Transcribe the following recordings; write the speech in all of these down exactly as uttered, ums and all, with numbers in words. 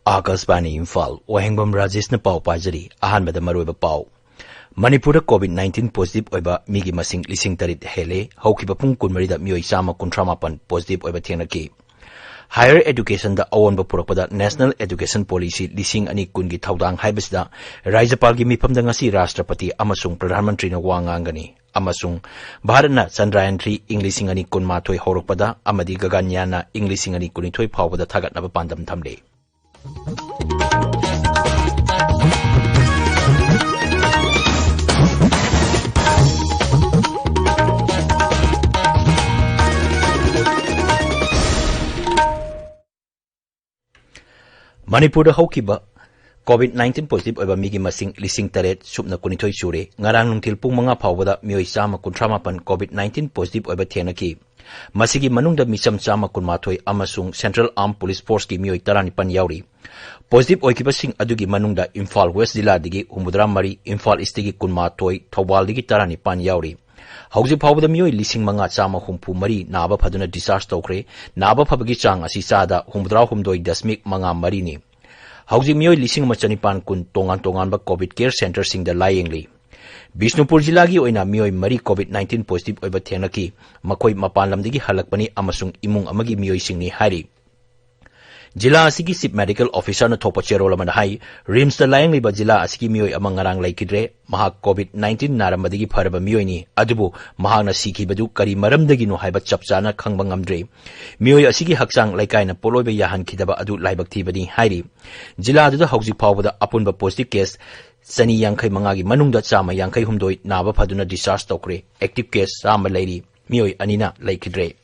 ꯑꯥꯀꯥꯁꯕꯥꯅꯤ ꯏꯝꯐꯥꯜ, ꯋꯥꯍꯦꯡꯕꯝ ꯔꯥꯖꯦꯁꯅ ꯄꯥꯎ ꯄꯥꯖꯔꯤ꯫ ꯑꯍꯥꯟꯕꯗ ꯃꯔꯨꯑꯣꯏꯕ ꯄꯥꯎ꯫ ꯃꯅꯤꯄꯨꯔꯗ COVID nineteen positive ꯑꯣꯏꯕ ꯃꯤꯒꯤ ꯃꯁꯤꯡ ꯂꯤꯁꯤꯡ ꯇꯔꯦꯠ ꯍꯦꯜꯂꯦ꯫ ꯍꯧꯈꯤꯕ ꯄꯨꯡ ꯀꯨꯟꯃꯔꯤꯗ ꯃꯤꯑꯣꯏ ꯆꯥꯝꯃ ꯀꯨꯟꯊ꯭ꯔꯥ ꯃꯥꯄꯟ positive ꯑꯣꯏꯕ ꯊꯦꯡꯅꯈꯤ꯫ Higher educationꯗ ꯑꯑꯣꯟꯕ ꯄꯨꯔꯛꯄꯗ National Education Policy ꯂꯤꯁꯤꯡ ꯑꯅꯤ ꯀꯨꯟꯒꯤ ꯊꯧꯗꯥꯡ ꯍꯥꯏꯕꯁꯤꯗ ꯔꯥꯖ꯭ꯌꯄꯥꯜꯒꯤ ꯃꯤꯐꯝꯗ ꯉꯁꯤ ꯔꯥꯁꯇ꯭ꯔꯄꯇꯤ ꯑꯃꯁꯨꯡ ꯄ꯭ꯔꯙꯥꯟ ꯃꯟꯇ꯭ꯔꯤꯅ ꯋꯥ ꯉꯥꯡꯒꯅꯤ꯫ ꯑꯃꯁꯨꯡ ꯚꯥꯔꯠꯅ ꯆꯟꯗ꯭ꯔꯌꯥꯟ three ꯏꯪ ꯂꯤꯁꯤꯡ ꯑꯅꯤ ꯀꯨꯟꯃꯥꯊꯣꯏ ꯍꯧꯔꯛꯄꯗ ꯑꯃꯗꯤ ꯒꯒꯟꯌꯥꯟꯅ ꯏꯪ ꯂꯤꯁꯤꯡ ꯑꯅꯤ ꯀꯨꯟꯅꯤꯊꯣꯏ ꯐꯥꯎꯕꯗ ꯊꯥꯒꯠꯅꯕ ꯄꯥꯟꯗꯝ ꯊꯝꯂꯤ꯫ ꯃꯅꯤꯄꯨꯔꯗ ꯍꯧꯈꯤꯕ COVID nineteen positive ꯑꯣꯏꯕ ꯃꯤꯒꯤ ꯃꯁꯤꯡ ꯂꯤꯁꯤꯡ ꯇꯔꯦꯠ ꯁꯨꯞꯅ ꯀꯨꯟꯅꯤꯊꯣꯏ ꯁꯨꯔꯦ꯫ ꯉꯔꯥꯡ ꯅꯨꯡꯊꯤꯜ ꯄꯨꯡ ꯃꯉꯥ ꯐꯥꯎꯕꯗ ꯃꯤꯑꯣꯏ ꯆꯥꯝꯃ ꯀꯨꯟꯊ꯭ꯔꯥ ꯃꯥꯄꯟ COVID nineteen positive ꯑꯣꯏꯕ ꯊꯦꯡꯅꯈꯤ꯫ ꯃꯁꯤꯒꯤ ꯃꯅꯨꯡꯗ ꯃꯤꯆꯝ ꯆꯥꯝꯃ ꯀꯨꯟꯃꯥꯊꯣꯏ ꯑꯃꯁꯨꯡ Central Armed Police Forceꯀꯤ ꯃꯤꯑꯣꯏ ꯇꯔꯥꯅꯤꯄꯥꯟ ꯌꯥꯎꯔꯤ꯫ Positive ꯑꯣꯏꯈꯤꯕꯁꯤꯡ ꯑꯗꯨꯒꯤ ꯃꯅꯨꯡꯗ ꯏꯝꯐꯥꯜ West ꯖꯤꯂꯥꯗꯒꯤ ꯍꯨꯝꯐꯨꯇꯔꯥ ꯃꯔꯤ, ꯏꯝꯐꯥꯜ Eastꯇꯒꯤ ꯀꯨꯟꯃꯥꯊꯣꯏ, ꯊꯧꯕꯥꯜꯗꯒꯤ ꯇꯔꯥꯅꯤꯄꯥꯟ ꯌꯥꯎꯔꯤ꯫ ꯍꯧꯖꯤꯛ ꯐꯥꯎꯕꯗ ꯃꯤꯑꯣꯏ ꯂꯤꯁꯤꯡ ꯃꯉꯥ ꯆꯥꯝꯃ ꯍꯨꯝꯐꯨ ꯃꯔꯤ ꯅꯥꯕ ꯐꯗꯨꯅ discharge ꯇꯧꯈ꯭ꯔꯦ꯫ ꯅꯥꯕ ꯐꯕꯒꯤ ꯆꯥꯡ ꯑꯁꯤ ꯆꯥꯗ ꯍꯨꯝꯐꯨꯇꯔꯥ ꯍꯨꯝꯗꯣꯏ ꯗꯁꯃꯤꯛ ꯃꯉꯥ ꯃꯔꯤꯅꯤ꯫ ꯍꯧꯖꯤꯛ ꯃꯤꯑꯣꯏ ꯂꯤꯁꯤꯡ ꯑꯃ ꯆꯅꯤꯄꯥꯟ ꯀꯨꯟ ꯇꯣꯉꯥꯟ ꯇꯣꯉꯥꯟꯕ COVID care centreꯁꯤꯡꯗ ꯂꯥꯌꯦꯡꯂꯤ꯫ ꯕꯤꯁꯅꯨꯄꯨꯔ ꯖꯤꯂꯥꯒꯤ ꯑꯣꯏꯅ ꯃꯤꯑꯣꯏ ꯃꯔꯤ COVID nineteen positive ꯑꯣꯏꯕ ꯊꯦꯡꯅꯈꯤ꯫ ꯃꯈꯣꯏ ꯃꯄꯥꯟ ꯂꯝꯗꯒꯤ ꯍꯜꯂꯛꯄꯅꯤ ꯑꯃꯁꯨꯡ ꯏꯃꯨꯡ ꯑꯃꯒꯤ ꯃꯤꯑꯣꯏꯁꯤꯡꯅꯤ ꯍꯥꯏꯔꯤ꯫ ꯖꯤꯂꯥ ꯑꯁꯤꯒꯤ Chief Medical Officerꯅ ꯊꯣꯛꯄ ꯆꯦꯔꯣꯜ ꯑꯃꯗ ꯍꯥꯏ, RIMSꯇ ꯂꯥꯌꯦꯡꯂꯤꯕ ꯖꯤꯂꯥ ꯑꯁꯤꯒꯤ ꯃꯤꯑꯣꯏ ꯑꯃ ꯉꯔꯥꯡ ꯂꯩꯈꯤꯗ꯭ꯔꯦ꯫ ꯃꯍꯥꯛ COVID nineteen ꯅꯥꯔꯝꯕꯗꯒꯤ ꯐꯔꯕ ꯃꯤꯑꯣꯏꯅꯤ, ꯑꯗꯨꯕꯨ ꯃꯍꯥꯛꯅ ꯁꯤꯈꯤꯕꯗꯨ ꯀꯔꯤ ꯃꯔꯝꯗꯒꯤꯅꯣ ꯍꯥꯏꯕ ꯆꯞ ꯆꯥꯅ ꯈꯪꯕ ꯉꯝꯗ꯭ꯔꯤ꯫ ꯃꯤꯑꯣꯏ ꯑꯁꯤꯒꯤ ꯍꯛꯆꯥꯡ ꯂꯩꯀꯥꯏꯅ ꯄꯣꯠꯂꯣꯏꯕ ꯌꯥꯍꯟꯈꯤꯗꯕ ꯑꯗꯨ ꯂꯥꯏꯕꯛ ꯊꯤꯕꯅꯤ ꯍꯥꯏꯔꯤ꯫ ꯖꯤꯂꯥ ꯑꯗꯨꯗ ꯍꯧꯖꯤꯛ ꯐꯥꯎꯕꯗ ꯑꯄꯨꯟꯕ positive case ꯆꯅꯤ ꯌꯥꯡꯈꯩ ꯃꯉꯥꯒꯤ ꯃꯅꯨꯡꯗ ꯆꯥꯝꯃ ꯌꯥꯡꯈꯩ ꯍꯨꯝꯗꯣꯏ ꯅꯥꯕ ꯐꯗꯨꯅ discharge ꯇꯧꯈ꯭ꯔꯦ꯫ Active case ꯆꯥꯝꯃ ꯂꯩꯔꯤ꯫ ꯃꯤꯑꯣꯏ ꯑꯅꯤꯅ ꯂꯩꯈꯤꯗ꯭ꯔꯦ꯫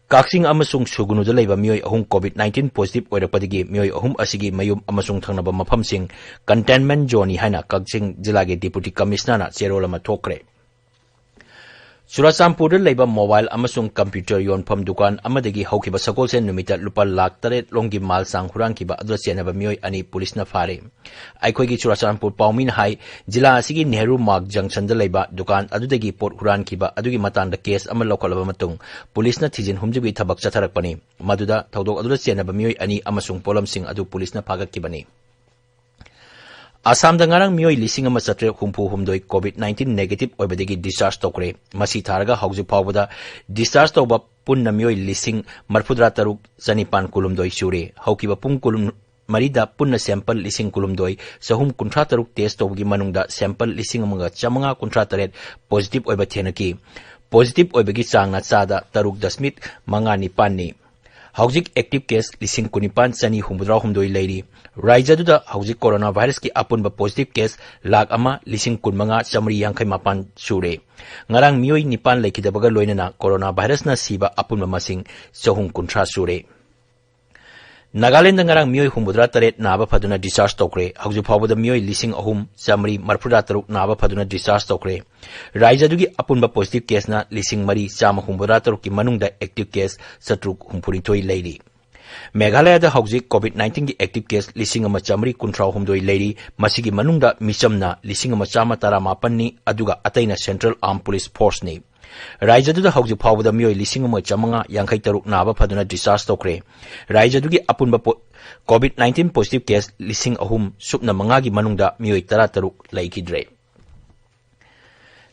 ꯀꯛꯆꯤꯡ ꯑꯃꯁꯨꯡ ꯁꯨꯒꯅꯨꯗ ꯂꯩꯕ ꯃꯤꯑꯣꯏ ꯑꯍꯨꯝ COVID nineteen positive ꯑꯣꯏꯔꯛꯄꯗꯒꯤ ꯃꯤꯑꯣꯏ ꯑꯍꯨꯝ ꯑꯁꯤꯒꯤ ꯃꯌꯨꯝ ꯑꯃꯁꯨꯡ ꯊꯪꯅꯕ ꯃꯐꯝꯁꯤꯡ containment zoneꯅꯤ ꯍꯥꯏꯅ ꯀꯛꯆꯤꯡ ꯖꯤꯂꯥꯒꯤ Deputy Commissionerꯅ ꯆꯦꯔꯣꯜ ꯑꯃ ꯊꯣꯛꯈ꯭ꯔꯦ꯫ ꯆꯨꯔꯥꯆꯥꯟꯄꯨꯔꯗ ꯂꯩꯕ mobile ꯑꯃꯁꯨꯡ computer ꯌꯣꯟꯐꯝ ꯗꯨꯀꯥꯟ ꯑꯃꯗꯒꯤ ꯍꯧꯈꯤꯕ ꯁꯒꯣꯜꯁꯦꯟ ꯅꯨꯃꯤꯠꯇ ꯂꯨꯄꯥ ꯂꯥꯈ ꯇꯔꯦꯠ ꯂꯣꯝꯒꯤ ꯃꯥꯜ ꯆꯥꯡ ꯍꯨꯔꯥꯟꯈꯤꯕ ꯑꯗꯨꯗ ꯆꯦꯟꯅꯕ ꯃꯤꯑꯣꯏ ꯑꯅꯤ ꯄꯨꯂꯤꯁꯅ ꯐꯥꯔꯦ꯫ ꯑꯩꯈꯣꯏꯒꯤ ꯆꯨꯔꯥꯆꯥꯟꯄꯨꯔ ꯄꯥꯎꯃꯤꯅ ꯍꯥꯏ, ꯖꯤꯂꯥ ꯑꯁꯤꯒꯤ ꯅꯦꯍꯔꯨ ꯃꯥꯔꯛ ꯖꯪꯁꯟꯗ ꯂꯩꯕ ꯗꯨꯀꯥꯟ ꯑꯗꯨꯗꯒꯤ ꯄꯣꯠ ꯍꯨꯔꯥꯟꯈꯤꯕ ꯑꯗꯨꯒꯤ ꯃꯇꯥꯡꯗ case ꯑꯃ ꯂꯧꯈꯠꯂꯕ ꯃꯇꯨꯡ ꯄꯨꯂꯤꯁꯅ ꯊꯤꯖꯤꯟ ꯍꯨꯝꯖꯤꯟꯕꯒꯤ ꯊꯕꯛ ꯆꯠꯊꯔꯛꯄꯅꯤ꯫ ꯃꯗꯨꯗ ꯊꯧꯗꯣꯛ ꯑꯗꯨꯗ ꯆꯦꯟꯅꯕ ꯃꯤꯑꯣꯏ ꯑꯅꯤ ꯑꯃꯁꯨꯡ ꯄꯣꯠꯂꯝꯁꯤꯡ ꯑꯗꯨ ꯄꯨꯂꯤꯁꯅ ꯐꯥꯒꯠꯈꯤꯕꯅꯤ꯫ ꯑꯁꯥꯝꯗ ꯉꯔꯥꯡ ꯃꯤꯑꯣꯏ ꯂꯤꯁꯤꯡ ꯑꯃ ꯆꯥꯇ꯭ꯔꯦꯠ ꯍꯨꯝꯐꯨ ꯍꯨꯝꯗꯣꯏ COVID nineteen negative ꯑꯣꯏꯕꯗꯒꯤ discharge ꯇꯧꯈ꯭ꯔꯦ꯫ ꯃꯁꯤ ꯊꯥꯔꯒ ꯍꯧꯖꯤꯛ ꯐꯥꯎꯕꯗ discharge ꯇꯧꯕ ꯄꯨꯟꯅ ꯃꯤꯑꯣꯏ ꯂꯤꯁꯤꯡ ꯃꯔꯤꯐꯨꯇꯔꯥ ꯇꯔꯨꯛ ꯆꯅꯤꯄꯥꯟ ꯀꯨꯟꯍꯨꯝꯗꯣꯏ ꯁꯨꯔꯦ꯫ ꯍꯧꯈꯤꯕ ꯄꯨꯡ ꯀꯨꯟ ꯃꯔꯤꯗ ꯄꯨꯟꯅ sample ꯂꯤꯁꯤꯡ ꯀꯨꯟꯍꯨꯝꯗꯣꯏ ꯆꯍꯨꯝ ꯀꯨꯟꯊ꯭ꯔꯥ ꯇꯔꯨꯛ test ꯇꯧꯕꯒꯤ ꯃꯅꯨꯡꯗ sample ꯂꯤꯁꯤꯡ ꯑꯃꯒ ꯆꯥꯃꯉꯥ ꯀꯨꯟꯊ꯭ꯔꯥ ꯇꯔꯦꯠ positive ꯑꯣꯏꯕ ꯊꯦꯡꯅꯈꯤ꯫ Positive ꯑꯣꯏꯕꯒꯤ ꯆꯥꯡꯅ ꯆꯥꯗ ꯇꯔꯨꯛ ꯗꯁꯃꯤꯛ ꯃꯉꯥ ꯅꯤꯄꯥꯟꯅꯤ꯫ ꯍꯧꯖꯤꯛ active case ꯂꯤꯁꯤꯡ ꯀꯨꯟꯅꯤꯄꯥꯟ ꯆꯅꯤ ꯍꯨꯝꯐꯨꯇꯔꯥ ꯍꯨꯝꯗꯣꯏ ꯂꯩꯔꯤ꯫ ꯔꯥꯖ꯭ꯌꯗꯨꯗ ꯍꯧꯖꯤꯛ coronavirus ꯀꯤ ꯑꯄꯨꯟꯕ positive case ꯂꯥꯈ ꯑꯃ ꯂꯤꯁꯤꯡ ꯀꯨꯟꯃꯉꯥ ꯆꯥꯃꯔꯤ ꯌꯥꯡꯈꯩ ꯃꯥꯄꯟ ꯁꯨꯔꯦ꯫ ꯉꯔꯥꯡ ꯃꯤꯑꯣꯏ ꯅꯤꯄꯥꯟ ꯂꯩꯈꯤꯗꯕꯒ ꯂꯣꯏꯅꯅ coronavirus ꯅ ꯁꯤꯕ ꯑꯄꯨꯟꯕ ꯃꯁꯤꯡ ꯆꯍꯨꯝ ꯀꯨꯟꯊ꯭ꯔꯥ ꯁꯨꯔꯦ꯫ ꯅꯥꯒꯥꯂꯦꯟꯗ ꯉꯔꯥꯡ ꯃꯤꯑꯣꯏ ꯍꯨꯝꯐꯨꯇꯔꯥ ꯇꯔꯦꯠ ꯅꯥꯕ ꯐꯗꯨꯅ discharge ꯇꯧꯈ꯭ꯔꯦ꯫ ꯍꯧꯖꯤꯛ ꯐꯥꯎꯕꯗ ꯃꯤꯑꯣꯏ ꯂꯤꯁꯤꯡ ꯑꯍꯨꯝ ꯆꯥꯃꯔꯤ ꯃꯔꯤꯐꯨꯇꯔꯥ ꯇꯔꯨꯛ ꯅꯥꯕ ꯐꯗꯨꯅ discharge ꯇꯧꯈ꯭ꯔꯦ꯫ ꯔꯥꯖ꯭ꯌꯗꯨꯒꯤ ꯑꯄꯨꯟꯕ positive case ꯅ ꯂꯤꯁꯤꯡ ꯃꯔꯤ ꯆꯥꯝꯃ ꯍꯨꯝꯐꯨꯇꯔꯥ ꯇꯔꯨꯛꯀꯤ ꯃꯅꯨꯡꯗ active case ꯆꯥꯇ꯭ꯔꯨꯛ ꯍꯨꯝꯐꯨꯅꯤꯊꯣꯏ ꯂꯩꯔꯤ꯫ ꯃꯦꯘꯥꯂꯌꯗ ꯍꯧꯖꯤꯛ COVID nineteen ꯒꯤ active case ꯂꯤꯁꯤꯡ ꯑꯃ ꯆꯥꯃꯔꯤ ꯀꯨꯟꯊ꯭ꯔꯥ ꯍꯨꯝꯗꯣꯏ ꯂꯩꯔꯤ꯫ ꯃꯁꯤꯒꯤ ꯃꯅꯨꯡꯗ ꯃꯤꯆꯝꯅ ꯂꯤꯁꯤꯡ ꯑꯃ ꯆꯥꯝꯃ ꯇꯔꯥꯃꯥꯄꯟꯅꯤ, ꯑꯗꯨꯒ ꯑꯇꯩꯅ Central Armed Police Force ꯅꯤ꯫ ꯔꯥꯖ꯭ꯌꯗꯨꯗ ꯍꯧꯖꯤꯛ ꯐꯥꯎꯕꯗ ꯃꯤꯑꯣꯏ ꯂꯤꯁꯤꯡ ꯑꯃ ꯆꯥꯃꯉꯥ ꯌꯥꯡꯈꯩ ꯇꯔꯨꯛ ꯅꯥꯕ ꯐꯗꯨꯅ discharge ꯇꯧꯈ꯭ꯔꯦ꯫ ꯔꯥꯖ꯭ꯌꯗꯨꯒꯤ ꯑꯄꯨꯟꯕ ꯄꯣ-, COVID nineteen positive case ꯂꯤꯁꯤꯡ ꯑꯍꯨꯝ ꯁꯨꯞꯅ ꯃꯉꯥꯒꯤ ꯃꯅꯨꯡꯗ ꯃꯤꯑꯣꯏ ꯇꯔꯥ ꯇꯔꯨꯛ ꯂꯩꯈꯤꯗ꯭ꯔꯦ꯫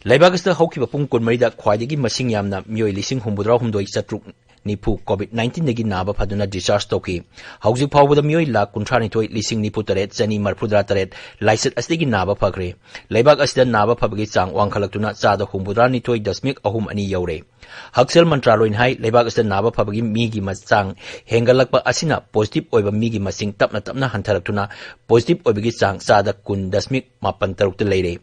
ꯂꯩꯕꯥꯛ ꯑꯁꯤꯗ ꯍꯧꯈꯤꯕ ꯄꯨꯡ ꯀꯨꯟꯃꯔꯤꯗ ꯈ꯭ꯋꯥꯏꯗꯒꯤ ꯃꯁꯤꯡ ꯌꯥꯝꯅ ꯃꯤꯑꯣꯏ ꯂꯤꯁꯤꯡ ꯍꯨꯝꯐꯨꯇꯔꯥ ꯍꯨꯝꯗꯣꯏ ꯆꯥꯇ꯭ꯔꯨꯛ ꯅꯤꯐꯨ COVID nineteen ꯗꯒꯤ ꯅꯥꯕ ꯐꯗꯨꯅ discharge ꯇꯧꯈꯤ꯫ ꯍꯧꯖꯤꯛ ꯐꯥꯎꯕꯗ ꯃꯤꯑꯣꯏ ꯂꯥꯈ ꯀꯨꯟꯊ꯭ꯔꯥ ꯅꯤꯊꯣꯏ ꯂꯤꯁꯤꯡ ꯅꯤꯐꯨ ꯇꯔꯦꯠ ꯆꯅꯤ ꯃꯔꯤꯐꯨꯇꯔꯥ ꯇꯔꯦꯠ ꯂꯥꯏꯆꯠ ꯑꯁꯤꯗꯒꯤ ꯅꯥꯕ ꯐꯈ꯭ꯔꯦ꯫ ꯂꯩꯕꯥꯛ ꯑꯁꯤꯗ ꯅꯥꯕ ꯐꯕꯒꯤ ꯆꯥꯡ ꯋꯥꯡꯈꯠꯂꯛꯇꯨꯅ ꯆꯥꯗ ꯍꯨꯝꯐꯨꯇꯔꯥ ꯅꯤꯊꯣꯏ ꯗꯁꯃꯤꯛ ꯑꯍꯨꯝ ꯑꯅꯤ ꯌꯧꯔꯦ꯫ ꯍꯛꯁꯦꯜ ꯃꯟꯇ꯭ꯔꯥꯂꯣꯏꯅ ꯍꯥꯏ, ꯂꯩꯕꯥꯛ ꯑꯁꯤꯗ ꯅꯥꯕ ꯐꯕꯒꯤ ꯃꯤꯒꯤ ꯃ-, ꯆꯥꯡ ꯍꯦꯟꯒꯠꯂꯛꯄ ꯑꯁꯤꯅ positive ꯑꯣꯏꯕ ꯃꯤꯒꯤ ꯃꯁꯤꯡ ꯇꯞꯅ ꯇꯞꯅ ꯍꯟꯊꯔꯛꯇꯨꯅ positive ꯑꯣꯏꯕꯒꯤ ꯆꯥꯡ ꯆꯥꯗ ꯀꯨꯟ ꯗꯁꯃꯤꯛ ꯃꯥꯄꯟ ꯇꯔꯨꯛꯇ ꯂꯩꯔꯦ꯫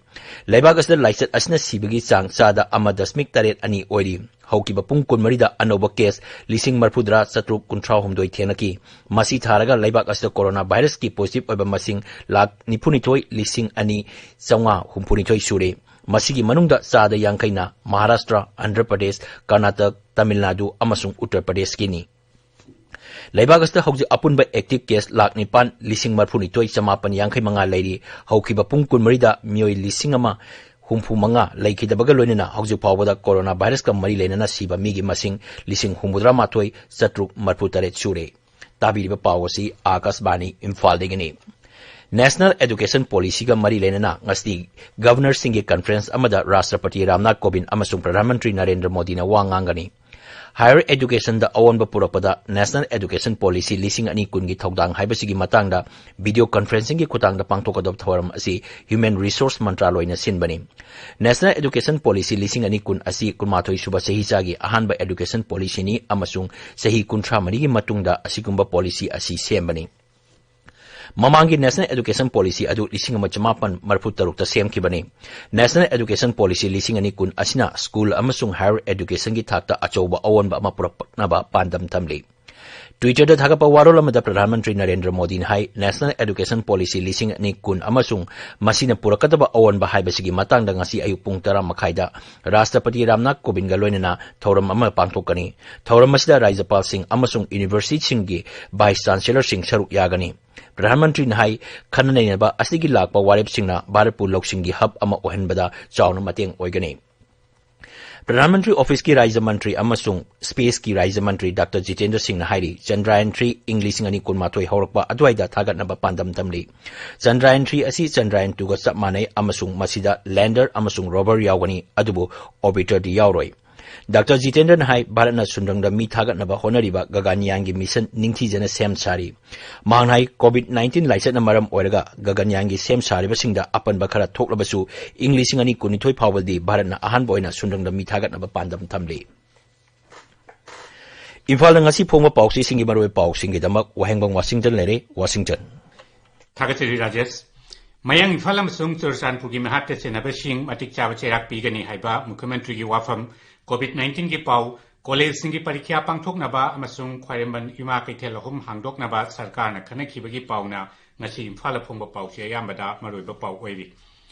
ꯂꯩꯕꯥꯛ ꯑꯁꯤꯗ ꯂꯥꯏꯆꯠ ꯑꯁꯤꯅ ꯁꯤꯕꯒꯤ ꯆꯥꯡ ꯆꯥꯗ ꯑꯃ ꯗꯁꯃꯤꯛ ꯇꯔꯦꯠ ꯑꯅꯤ ꯑꯣꯏꯔꯤ꯫ ꯍꯧꯈꯤꯕ ꯄꯨꯡ ꯀꯨꯟꯃꯔꯤꯗ ꯑꯅꯧꯕ case ꯂꯤꯁꯤꯡ ꯃꯔꯤꯐꯨꯇꯔꯥ ꯆꯥꯇ꯭ꯔꯨꯛ ꯀꯨꯟꯊ꯭ꯔꯥ ꯍꯨꯝꯗꯣꯏ ꯊꯦꯡꯅꯈꯤ꯫ ꯃꯁꯤ ꯊꯥꯔꯒ ꯂꯩꯕꯥꯛ ꯑꯁꯤꯗ coronavirus ꯀꯤ positive ꯑꯣꯏꯕ ꯃꯁꯤꯡ ꯂꯥꯈ ꯅꯤꯐꯨꯅꯤꯊꯣꯏ ꯂꯤꯁꯤꯡ ꯑꯅꯤ ꯆꯥꯝꯃꯉꯥ ꯍꯨꯝꯐꯨꯅꯤꯊꯣꯏ ꯁꯨꯔꯦ꯫ ꯃꯁꯤꯒꯤ ꯃꯅꯨꯡꯗ ꯆꯥꯗ ꯌꯥꯡꯈꯩꯅ ꯃꯍꯥꯔꯥꯁꯇ꯭ꯔ, ꯑꯟꯙ꯭ꯔ ꯄ꯭ꯔꯗꯦꯁ, ꯀꯔꯅꯥꯇꯛ, ꯇꯥꯃꯤꯜ ꯅꯥꯗꯨ ꯑꯃꯁꯨꯡ ꯎꯠꯇꯔ ꯄ꯭ꯔꯗꯦꯁꯀꯤꯅꯤ꯫ ꯂꯩꯕꯥꯛ ꯑꯁꯤꯗ ꯍꯧꯖꯤꯛ ꯑꯄꯨꯟꯕ active case ꯂꯥꯈ ꯅꯤꯄꯥꯟ ꯂꯤꯁꯤꯡ ꯃꯔꯤꯐꯨꯅꯤꯊꯣꯏ ꯆꯃꯥꯄꯟ ꯌꯥꯡꯈꯩ ꯃꯉꯥ ꯂꯩꯔꯤ꯫ ꯍꯧꯈꯤꯕ ꯄꯨꯡ ꯀꯨꯟꯃꯔꯤꯗ ꯃꯤꯑꯣꯏ ꯂꯤꯁꯤꯡ ꯑꯃ ꯍꯨꯝꯐꯨ ꯃꯉꯥ ꯂꯩꯈꯤꯗꯕꯒ ꯂꯣꯏꯅꯅ ꯍꯧꯖꯤꯛ ꯐꯥꯎꯕꯗ ꯀꯣꯔꯣꯅꯥ ꯚꯥꯏꯔꯁꯀ ꯃꯔꯤ ꯂꯩꯅꯅ ꯁꯤꯕ ꯃꯤꯒꯤ ꯃꯁꯤꯡ ꯂꯤꯁꯤꯡ ꯍꯨꯝꯐꯨꯇꯔꯥ ꯃꯥꯊꯣꯏ ꯆꯥꯇ꯭ꯔꯨꯛ ꯃꯔꯤꯐꯨꯇꯔꯦꯠ ꯁꯨꯔꯦ꯫ ꯇꯥꯕꯤꯔꯤꯕ ꯄꯥꯎ ꯑꯁꯤ ꯑꯥꯀꯥꯁꯕꯥꯅꯤ ꯏꯝꯐꯥꯜꯗꯒꯤꯅꯤ꯫ National Education Policyꯒ ꯃꯔꯤ ꯂꯩꯅꯅ ꯉꯁꯤ Governorꯁꯤꯡꯒꯤ conference ꯑꯃꯗ ꯔꯥꯁꯇ꯭ꯔꯄꯇꯤ ꯔꯥꯝꯅꯥꯊ ꯀꯣꯕꯤꯟꯗ ꯑꯃꯁꯨꯡ ꯄ꯭ꯔꯙꯥꯟ ꯃꯟꯇ꯭ꯔꯤ ꯅꯔꯦꯟꯗ꯭ꯔ ꯃꯣꯗꯤꯅ ꯋꯥ ꯉꯥꯡꯒꯅꯤ꯫ Higher Educationꯗ ꯑꯑꯣꯟꯕ ꯄꯨꯔꯛꯄꯗ National Education Policy ꯂꯤꯁꯤꯡ ꯑꯅꯤ ꯀꯨꯟꯒꯤ ꯊꯧꯗꯥꯡ ꯍꯥꯏꯕꯁꯤꯒꯤ ꯃꯇꯥꯡꯗ video conferencingꯒꯤ ꯈꯨꯠꯊꯥꯡꯗ ꯄꯥꯡꯊꯣꯛꯀꯗꯕ ꯊꯧꯔꯝ ꯑꯁꯤ Human Resource ꯃꯟꯇ꯭ꯔꯥꯂꯣꯏꯅ ꯁꯤꯟꯕꯅꯤ꯫ National Education Policy ꯂꯤꯁꯤꯡ ꯑꯅꯤ ꯀꯨꯟ ꯑꯁꯤ ꯀꯨꯟꯃꯥꯊꯣꯏ ꯁꯨꯕ ꯆꯍꯤꯆꯥꯒꯤ ꯑꯍꯥꯟꯕ education policyꯅꯤ ꯑꯃꯁꯨꯡ ꯆꯍꯤ ꯀꯨꯟꯊ꯭ꯔꯥ ꯃꯔꯤꯒꯤ ꯃꯇꯨꯡꯗ ꯑꯁꯤꯒꯨꯝꯕ policy ꯑꯁꯤ ꯁꯦꯝꯕꯅꯤ꯫ ꯃꯃꯥꯡꯒꯤ National Education Policy ꯑꯗꯨ ꯂꯤꯁꯤꯡ ꯑꯃ ꯆꯃꯥꯄꯟ ꯃꯔꯤꯐꯨ ꯇꯔꯨꯛꯇ ꯁꯦꯝꯈꯤꯕꯅꯤ꯫ National Education Policy ꯂꯤꯁꯤꯡ ꯑꯅꯤ ꯀꯨꯟ ꯑꯁꯤꯅ school ꯑꯃꯁꯨꯡ higher educationꯒꯤ ꯊꯥꯛꯇ ꯑꯆꯧꯕ ꯑꯑꯣꯟꯕ ꯑꯃ ꯄꯨꯔꯛꯅꯕ ꯄꯥꯟꯗꯝ ꯊꯝꯂꯤ꯫ Twitterꯗ ꯊꯥꯒꯠꯄ ꯋꯥꯔꯣꯜ ꯑꯃꯗ ꯄ꯭ꯔꯙꯥꯟ ꯃꯟꯇ꯭ꯔꯤ ꯅꯔꯦꯟꯗ꯭ꯔ ꯃꯣꯗꯤꯅ ꯍꯥꯏ, National Education Policy ꯂꯤꯁꯤꯡ ꯑꯅꯤ ꯀꯨꯟ ꯑꯃꯁꯨꯡ ꯃꯁꯤꯅ ꯄꯨꯔꯛꯀꯗꯕ ꯑꯑꯣꯟꯕ ꯍꯥꯏꯕꯁꯤꯒꯤ ꯃꯇꯥꯡꯗ ꯉꯁꯤ ꯑꯌꯨꯛ ꯄꯨꯡ ꯇꯔꯥ ꯃꯈꯥꯏꯗ ꯔꯥꯁꯇ꯭ꯔꯄꯇꯤ ꯔꯥꯝꯅꯥꯊ ꯀꯣꯕꯤꯟꯗꯒ ꯂꯣꯏꯅꯅ ꯊꯧꯔꯝ ꯑꯃ ꯄꯥꯡꯊꯣꯛꯀꯅꯤ꯫ ꯊꯧꯔꯝ ꯑꯁꯤꯗ ꯔꯥꯖ꯭ꯌꯄꯥꯜꯁꯤꯡ ꯑꯃꯁꯨꯡ universityꯁꯤꯡꯒꯤ vice chancellorꯁꯤꯡ ꯁꯔꯨꯛ ꯌꯥꯒꯅꯤ꯫ ꯄ꯭ꯔꯙꯥꯟ ꯃꯟꯇ꯭ꯔꯤꯅ ꯍꯥꯏ, ꯈꯟꯅ ꯅꯩꯅꯕ ꯑꯁꯤꯒꯤ ꯂꯥꯛꯄ ꯋꯥꯔꯦꯞꯁꯤꯡꯅ ꯚꯥꯔꯠꯄꯨ ꯂꯧꯁꯤꯡꯒꯤ hub ꯑꯃ ꯑꯣꯏꯍꯟꯕꯗ ꯆꯥꯎꯅ ꯃꯇꯦꯡ ꯑꯣꯏꯒꯅꯤ꯫ ꯄ꯭ꯔꯙꯥꯟ ꯃꯟꯇ꯭ꯔꯤ officeꯀꯤ ꯔꯥꯖ꯭ꯌ ꯃꯟꯇ꯭ꯔꯤ ꯑꯃꯁꯨꯡ spaceꯀꯤ ꯔꯥꯖ꯭ꯌ ꯃꯟꯇ꯭ꯔꯤ ꯗꯥꯛꯇꯔ ꯖꯤꯇꯦꯟꯗ꯭ꯔ ꯁꯤꯡꯅ ꯍꯥꯏꯔꯤ, ꯆꯟꯗ꯭ꯔꯌꯥꯟ three ꯏꯪ ꯂꯤꯁꯤꯡ ꯑꯅꯤ ꯀꯨꯟꯃꯥꯊꯣꯏ ꯍꯧꯔꯛꯄ ꯑꯗꯨꯋꯥꯏꯗ ꯊꯥꯒꯠꯅꯕ ꯄꯥꯟꯗꯝ ꯊꯝꯂꯤ꯫ ꯆꯟꯗ꯭ꯔꯌꯥꯟ three ꯑꯁꯤ ꯆꯟꯗ꯭ꯔꯌꯥꯟ twoꯒ ꯆꯞ ꯃꯥꯟꯅꯩ ꯑꯃꯁꯨꯡ ꯃꯁꯤꯗ lander ꯑꯃꯁꯨꯡ rover ꯌꯥꯎꯒꯅꯤ, ꯑꯗꯨꯕꯨ orbiterꯗꯤ ꯌꯥꯎꯔꯣꯏ꯫ ꯗꯥꯛꯇꯔ ꯖꯤꯇꯦꯟꯗ꯭ꯔꯅ ꯍꯥꯏ, ꯚꯥꯔꯠꯅ ꯁꯨꯟꯗ꯭ꯔꯪꯗ ꯃꯤ ꯊꯥꯒꯠꯅꯕ ꯍꯣꯠꯅꯔꯤꯕ ꯒꯒꯟꯌꯥꯟꯒꯤ mission ꯅꯤꯡꯊꯤꯖꯅ ꯁꯦꯝ ꯁꯥꯔꯤ꯫ ꯃꯍꯥꯛꯅ ꯍꯥꯏ, COVID nineteen ꯂꯥꯏꯆꯠꯅ ꯃꯔꯝ ꯑꯣꯏꯔꯒ ꯒꯒꯟꯌꯥꯟꯒꯤ ꯁꯦꯝ ꯁꯥꯔꯤꯕꯁꯤꯡꯗ ꯑꯄꯟꯕ ꯈꯔ ꯊꯣꯛꯂꯕꯁꯨ, ꯏꯪ ꯂꯤꯁꯤꯡ ꯑꯅꯤ ꯀꯨꯟꯅꯤꯊꯣꯏ ꯐꯥꯎꯕꯗꯤ ꯚꯥꯔꯠꯅ ꯑꯍꯥꯟꯕ ꯑꯣꯏꯅ ꯁꯨꯟꯗ꯭ꯔꯪꯗ ꯃꯤ ꯊꯥꯒꯠꯅꯕ ꯄꯥꯟꯗꯝ ꯊꯝꯂꯤ꯫ ꯏꯝꯐꯥꯜꯗ ꯉꯁꯤ ꯐꯣꯡꯕ ꯄꯥꯎꯆꯦꯁꯤꯡꯒꯤ ꯃꯔꯨꯑꯣꯏꯕ ꯄꯥꯎꯁꯤꯡꯒꯤꯗꯃꯛ ꯋꯥꯍꯦꯡꯕꯝ ꯋꯥꯁꯤꯡꯇꯟ ꯂꯩꯔꯦ, ꯋꯥꯁꯤꯡꯇꯟ꯫ ꯊꯥꯒꯠꯆꯔꯤ ꯔꯥꯖꯦꯁ꯫ ꯃꯌꯥꯡ ꯏꯝꯐꯥꯜ ꯑꯃꯁꯨꯡ ꯆꯨꯔꯆꯥꯟꯄꯨꯔꯒꯤ ꯃꯤꯍꯥꯠꯇ ꯆꯦꯟꯅꯕꯁꯤꯡ ꯃꯇꯤꯛ ꯆꯥꯕ ꯆꯩꯔꯥꯛ ꯄꯤꯒꯅꯤ ꯍꯥꯏꯕ ꯃꯨꯈ꯭ꯌꯃꯟꯇ꯭ꯔꯤꯒꯤ ꯋꯥꯐꯝ꯫ COVID nineteenꯒꯤ ꯄꯥꯎ꯫ ꯀꯣꯂꯦꯖꯁꯤꯡꯒꯤ ꯄꯔꯤꯈ꯭ꯌꯥ ꯄꯥꯡꯊꯣꯛꯅꯕ ꯑꯃꯁꯨꯡ ꯈ꯭ꯋꯥꯏꯔꯝꯕꯟ ꯏꯃꯥ ꯀꯩꯊꯦꯜ ꯑꯍꯨꯝ ꯍꯥꯡꯗꯣꯛꯅꯕ ꯁꯔꯀꯥꯔꯅ ꯈꯟꯅꯈꯤꯕꯒꯤ ꯄꯥꯎꯅ ꯉꯁꯤ ꯏꯝꯐꯥꯜꯗ ꯐꯣꯡꯕ ꯄꯥꯎꯆꯦ ꯑꯌꯥꯝꯕꯗ ꯃꯔꯨꯑꯣꯏꯕ ꯄꯥꯎ ꯑꯣꯏꯔꯤ꯫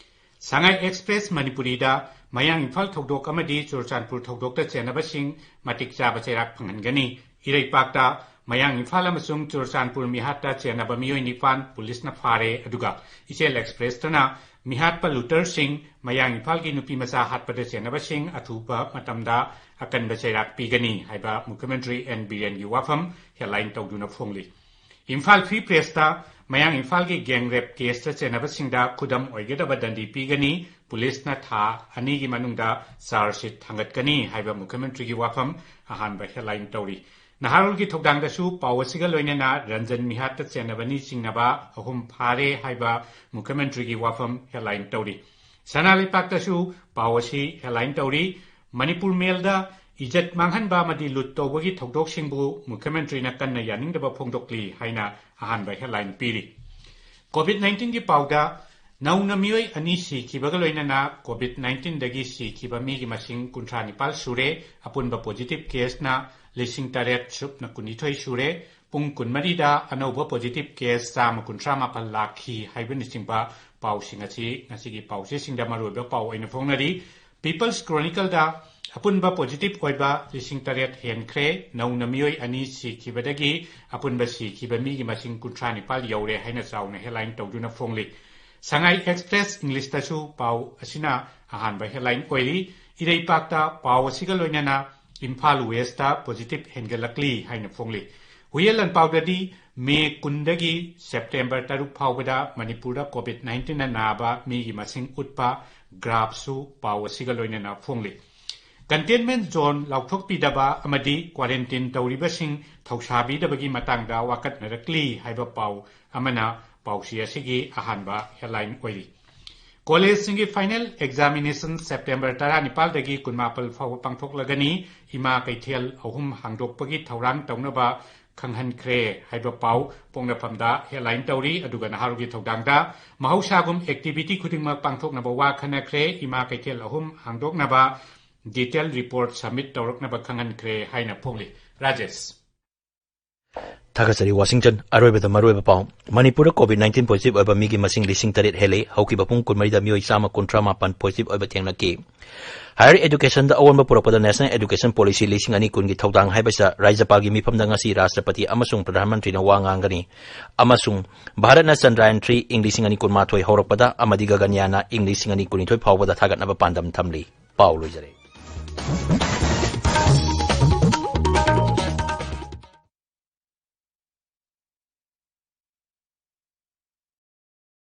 ꯁꯉꯥꯏ ꯑꯦꯛꯁꯄ꯭ꯔꯦꯁ ꯃꯅꯤꯄꯨꯔꯤꯗ ꯃꯌꯥꯡ ꯏꯝꯐꯥꯜ ꯊꯧꯗꯣꯛ ꯑꯃꯗꯤ ꯆꯨꯔꯆꯥꯟꯄꯨꯔ ꯊꯧꯗꯣꯛꯇ ꯆꯦꯟꯅꯕꯁꯤꯡ ꯃꯇꯤꯛ ꯆꯥꯕ ꯆꯩꯔꯥꯛ ꯐꯪꯍꯟꯒꯅꯤ꯫ ꯏꯔꯩꯄꯥꯛꯇ ꯃꯌꯥꯡ ꯏꯝꯐꯥꯜ ꯑꯃꯁꯨꯡ ꯆꯨꯔꯆꯥꯟꯄꯨꯔ ꯃꯤꯍꯥꯠꯇ ꯆꯦꯟꯅꯕ ꯃꯤꯑꯣꯏ ꯅꯤꯄꯥꯟ ꯄꯨꯂꯤꯁꯅ ꯐꯥꯔꯦ, ꯑꯗꯨꯒ ꯏꯆꯦꯜ ꯑꯦꯛꯁꯄ꯭ꯔꯦꯁꯇꯅ ꯃꯤꯍꯥꯠꯄ ꯂꯨꯇꯔꯁꯤꯡ, ꯃꯌꯥꯡ ꯏꯝꯐꯥꯜꯒꯤ ꯅꯨꯄꯤ ꯃꯆꯥ ꯍꯥꯠꯄꯗ ꯆꯦꯟꯅꯕꯁꯤꯡ ꯑꯊꯨꯕ ꯃꯇꯝꯗ ꯑꯀꯟꯕ ꯆꯩꯔꯥꯛ ꯄꯤꯒꯅꯤ ꯍꯥꯏꯕ ꯃꯨꯈ꯭ꯌ ꯃꯟꯇ꯭ꯔꯤ ꯑꯦꯟ ꯕꯤꯔꯦꯟꯒꯤ ꯋꯥꯐꯝ ꯍꯦꯗꯂꯥꯏꯟ ꯇꯧꯗꯨꯅ ꯐꯣꯡꯂꯤ꯫ ꯏꯝꯐꯥꯜ ꯐ꯭ꯔꯤ ꯄ꯭ꯔꯦꯁꯇ ꯃꯌꯥꯡ ꯏꯝꯐꯥꯜꯒꯤ ꯒꯦꯡ ꯔꯦꯞ ꯀꯦꯁꯇ ꯆꯦꯟꯅꯕꯁꯤꯡꯗ ꯈꯨꯗꯝ ꯑꯣꯏꯒꯗꯕ ꯗꯟꯗꯤ ꯄꯤꯒꯅꯤ, ꯄꯨꯂꯤꯁꯅ ꯊꯥ ꯑꯅꯤꯒꯤ ꯃꯅꯨꯡꯗ ꯆꯥꯔꯖ ꯁꯤꯠ ꯊꯥꯡꯒꯠꯀꯅꯤ ꯍꯥꯏꯕ ꯃꯨꯈ꯭ꯌ ꯃꯟꯇ꯭ꯔꯤꯒꯤ ꯋꯥꯐꯝ ꯑꯍꯥꯟꯕ ꯍꯦꯗꯂꯥꯏꯟ ꯇꯧꯔꯤ꯫ ꯅꯍꯥꯔꯣꯜꯒꯤ ꯊꯧꯗꯥꯡꯗꯁꯨ ꯄꯥꯎ ꯑꯁꯤꯒ ꯂꯣꯏꯅꯅ ꯔꯟꯖꯟ ꯃꯤꯍꯥꯠꯇ ꯆꯦꯟꯅꯕꯅꯤ ꯆꯤꯡꯅꯕ ꯑꯍꯨꯝ ꯐꯥꯔꯦ ꯍꯥꯏꯕ ꯃꯨꯈ꯭ꯌ ꯃꯟꯇ꯭ꯔꯤꯒꯤ ꯋꯥꯐꯝ ꯍꯦꯗꯂꯥꯏꯟ ꯇꯧꯔꯤ꯫ ꯁꯅꯥ ꯂꯩꯄꯥꯛꯇꯁꯨ ꯄꯥꯎ ꯑꯁꯤ ꯍꯦꯗꯂꯥꯏꯟ ꯇꯧꯔꯤ꯫ ꯃꯅꯤꯄꯨꯔ ꯃꯦꯜꯗ ꯏꯖꯠ ꯃꯥꯡꯍꯟꯕ ꯑꯃꯗꯤ ꯂꯨꯠ ꯇꯧꯕꯒꯤ ꯊꯧꯗꯣꯛꯁꯤꯡꯕꯨ ꯃꯨꯈ꯭ꯌ ꯃꯟꯇ꯭ꯔꯤꯅ ꯀꯟꯅ ꯌꯥꯅꯤꯡꯗꯕ ꯐꯣꯡꯗꯣꯛꯂꯤ ꯍꯥꯏꯅ ꯑꯍꯥꯟꯕ ꯍꯦꯗꯂꯥꯏꯟ ꯄꯤꯔꯤ꯫ ꯀꯣꯚꯤꯗ ꯅꯥꯏꯟꯇꯤꯟꯒꯤ ꯄꯥꯎꯗ ꯅꯧꯅ ꯃꯤꯑꯣꯏ ꯑꯅꯤ ꯁꯤꯈꯤꯕꯒ ꯂꯣꯏꯅꯅ ꯀꯣꯚꯤꯗ ꯅꯥꯏꯟꯇꯤꯟꯗꯒꯤ ꯁꯤꯈꯤꯕ ꯃꯤꯒꯤ ꯃꯁꯤꯡ ꯀꯨꯟꯊ꯭ꯔꯥ ꯅꯤꯄꯥꯜ ꯁꯨꯔꯦ꯫ ꯑꯄꯨꯟꯕ ꯄꯣꯖꯤꯇꯤꯚ ꯀꯦꯁꯅ ꯂꯤꯁꯤꯡ ꯇꯔꯦꯠ ꯁꯨꯞꯅ ꯀꯨꯟꯅꯤꯊꯣꯏ ꯁꯨꯔꯦ꯫ ꯄꯨꯡ ꯀꯨꯟꯃꯔꯤꯗ ꯑꯅꯧꯕ ꯄꯣꯖꯤꯇꯤꯚ ꯀꯦꯁ ꯆꯥꯝꯃ ꯀꯨꯟꯊ꯭ꯔꯥ ꯃꯥꯄꯜ ꯂꯥꯛꯈꯤ ꯍꯥꯏꯕꯅꯆꯤꯡꯕ ꯄꯥꯎꯁꯤꯡ ꯑꯁꯤ ꯉꯁꯤꯒꯤ ꯄꯥꯎꯆꯦꯁꯤꯡꯗ ꯃꯔꯨꯑꯣꯏꯕ ꯄꯥꯎ ꯑꯣꯏꯅ ꯐꯣꯡꯅꯔꯤ꯫ ꯄꯤꯄꯜꯁ ꯀ꯭ꯔꯣꯅꯤꯀꯜꯗ ꯑꯄꯨꯟꯕ ꯄꯣꯖꯤꯇꯤꯚ ꯑꯣꯏꯕ ꯂꯤꯁꯤꯡ ꯇꯔꯦꯠ ꯍꯦꯟꯈ꯭ꯔꯦ꯫ ꯅꯧꯅ ꯃꯤꯑꯣꯏ ꯑꯅꯤ ꯁꯤꯈꯤꯕꯗꯒꯤ ꯑꯄꯨꯟꯕ ꯁꯤꯈꯤꯕ ꯃꯤꯒꯤ ꯃꯁꯤꯡ ꯀꯨꯟꯊ꯭ꯔꯥ ꯅꯤꯄꯥꯜ ꯌꯧꯔꯦ ꯍꯥꯏꯅ ꯆꯥꯎꯅ ꯍꯦꯗꯂꯥꯏꯟ ꯇꯧꯗꯨꯅ ꯐꯣꯡꯂꯤ꯫ ꯁꯉꯥꯏ ꯑꯦꯛꯁꯄ꯭ꯔꯦꯁ ꯏꯪꯂꯤꯁꯇꯁꯨ ꯄꯥꯎ ꯑꯁꯤꯅ ꯑꯍꯥꯟꯕ ꯍꯦꯗꯂꯥꯏꯟ ꯑꯣꯏꯔꯤ꯫ ꯏꯔꯩꯄꯥꯛꯇ ꯄꯥꯎ ꯑꯁꯤꯒ ꯂꯣꯏꯅꯅ ꯏꯝꯐꯥꯜ ꯋꯦꯁꯇ ꯄꯣꯖꯤꯇꯤꯚ ꯍꯦꯟꯒꯠꯂꯛꯂꯤ ꯍꯥꯏꯅ ꯐꯣꯡꯂꯤ꯫ ꯍꯨꯏꯌꯦꯟ ꯂꯥꯟꯄꯥꯎꯗꯗꯤ ꯃꯦ ꯀꯨꯟꯗꯒꯤ ꯁꯦꯞꯇꯦꯝꯕꯔ ꯇꯔꯨꯛ ꯐꯥꯎꯕꯗ ꯃꯅꯤꯄꯨꯔꯗ ꯀꯣꯚꯤꯗ ꯅꯥꯏꯟꯇꯤꯟꯅ ꯅꯥꯕ ꯃꯤꯒꯤ ꯃꯁꯤꯡ ꯎꯠꯄ ꯒ꯭ꯔꯥꯐꯁꯨ ꯄꯥꯎ ꯑꯁꯤꯒ ꯂꯣꯏꯅꯅ ꯐꯣꯡꯂꯤ꯫ ꯀꯟꯇꯦꯟꯃꯦꯟ ꯖꯣꯟ ꯂꯥꯎꯊꯣꯛꯄꯤꯗꯕ ꯑꯃꯗꯤ ꯀ꯭ꯋꯥꯔꯦꯟꯇꯤꯟ ꯇꯧꯔꯤꯕꯁꯤꯡ ꯊꯧꯁꯥꯕꯤꯗꯕꯒꯤ ꯃꯇꯥꯡꯗ ꯋꯥꯀꯠꯅꯔꯛꯂꯤ ꯍꯥꯏꯕ ꯄꯥꯎ ꯑꯃꯅ ꯄꯥꯎꯆꯦ ꯑꯁꯤꯒꯤ ꯑꯍꯥꯟꯕ ꯍꯦꯗꯂꯥꯏꯟ ꯑꯣꯏꯔꯤ꯫ ꯀꯣꯂꯦꯖꯁꯤꯡꯒꯤ ꯐꯥꯏꯅꯦꯜ ꯑꯦꯛꯖꯥꯃꯤꯅꯦꯁꯟ ꯁꯦꯞꯇꯦꯝꯕꯔ ꯇꯔꯥꯅꯤꯄꯥꯜꯗꯒꯤ ꯀꯨꯟꯃꯥꯄꯜ ꯐꯥꯎꯕ ꯄꯥꯡꯊꯣꯛꯂꯒꯅꯤ꯫ ꯏꯃꯥ ꯀꯩꯊꯦꯜ ꯑꯍꯨꯝ ꯍꯥꯡꯗꯣꯛꯄꯒꯤ ꯊꯧꯔꯥꯡ ꯇꯧꯅꯕ ꯈꯪꯍꯟꯈ꯭ꯔꯦ ꯍꯥꯏꯕ ꯄꯥꯎ ꯄꯣꯛꯅꯐꯝꯗ ꯍꯦꯗꯂꯥꯏꯟ ꯇꯧꯔꯤ꯫ ꯑꯗꯨꯒ ꯅꯍꯥꯔꯣꯜꯒꯤ ꯊꯧꯗꯥꯡꯗ ꯃꯍꯧꯁꯥꯒꯨꯝ ꯑꯦꯛꯇꯤꯚꯤꯇꯤ ꯈꯨꯗꯤꯡꯃꯛ ꯄꯥꯡꯊꯣꯛꯅꯕ ꯋꯥ ꯈꯟꯅꯈ꯭ꯔꯦ꯫ ꯏꯃꯥ ꯀꯩꯊꯦꯜ ꯑꯍꯨꯝ ꯍꯥꯡꯗꯣꯛꯅꯕ ꯗꯤꯇꯦꯜ ꯔꯤꯄꯣꯔꯠ ꯁꯕꯃꯤꯠ ꯇꯧꯔꯛꯅꯕ ꯈꯪꯍꯟꯈ꯭ꯔꯦ ꯍꯥꯏꯅ ꯐꯣꯡꯂꯤ꯫ ꯔꯥꯖꯦꯁ꯫ ꯊꯥꯒꯠꯆꯔꯤ, ꯋꯥꯁꯤꯡꯇꯟ꯫ ꯑꯔꯣꯏꯕꯗ ꯃꯔꯨꯑꯣꯏꯕ ꯄꯥꯎ꯫ ꯃꯅꯤꯄꯨꯔꯗ COVID nineteen positive ꯑꯣꯏꯕ ꯃꯤꯒꯤ ꯃꯁꯤꯡ ꯂꯤꯁꯤꯡ ꯇꯔꯦꯠ ꯍꯦꯜꯂꯦ꯫ ꯍꯧꯈꯤꯕ ꯄꯨꯡ ꯀꯨꯟꯃꯔꯤꯗ ꯃꯤꯑꯣꯏ ꯆꯥꯝꯃ ꯀꯨꯟꯊ꯭ꯔꯥ ꯃꯥꯄꯟ positive ꯑꯣꯏꯕ ꯊꯦꯡꯅꯈꯤ꯫ Higher educationꯗ ꯑꯑꯣꯟꯕ ꯄꯨꯔꯛꯄꯗ National Education Policy ꯂꯤꯁꯤꯡ ꯑꯅꯤ ꯀꯨꯟꯒꯤ ꯊꯧꯗꯥꯡ ꯍꯥꯏꯕꯁꯤꯗ ꯔꯥꯖ꯭ꯌꯄꯥꯜꯒꯤ ꯃꯤꯐꯝꯗ ꯉꯁꯤ ꯔꯥꯁꯇ꯭ꯔꯄꯇꯤ ꯑꯃꯁꯨꯡ ꯄ꯭ꯔꯙꯥꯟ ꯃꯟꯇ꯭ꯔꯤꯅ ꯋꯥ ꯉꯥꯡꯒꯅꯤ꯫ ꯑꯃꯁꯨꯡ ꯚꯥꯔꯠꯅ ꯆꯟꯗ꯭ꯔꯌꯥꯟ three ꯏꯪ ꯂꯤꯁꯤꯡ ꯑꯅꯤ ꯀꯨꯟꯃꯥꯊꯣꯏ ꯍꯧꯔꯛꯄꯗ ꯑꯃꯗꯤ ꯒꯒꯟꯌꯥꯟꯅ ꯏꯪ ꯂꯤꯁꯤꯡ ꯑꯅꯤ ꯀꯨꯟꯅꯤꯊꯣꯏ ꯐꯥꯎꯕꯗ ꯊꯥꯒꯠꯅꯕ ꯄꯥꯟꯗꯝ ꯊꯝꯂꯤ꯫ ꯄꯥꯎ ꯂꯣꯏꯖꯔꯦ꯫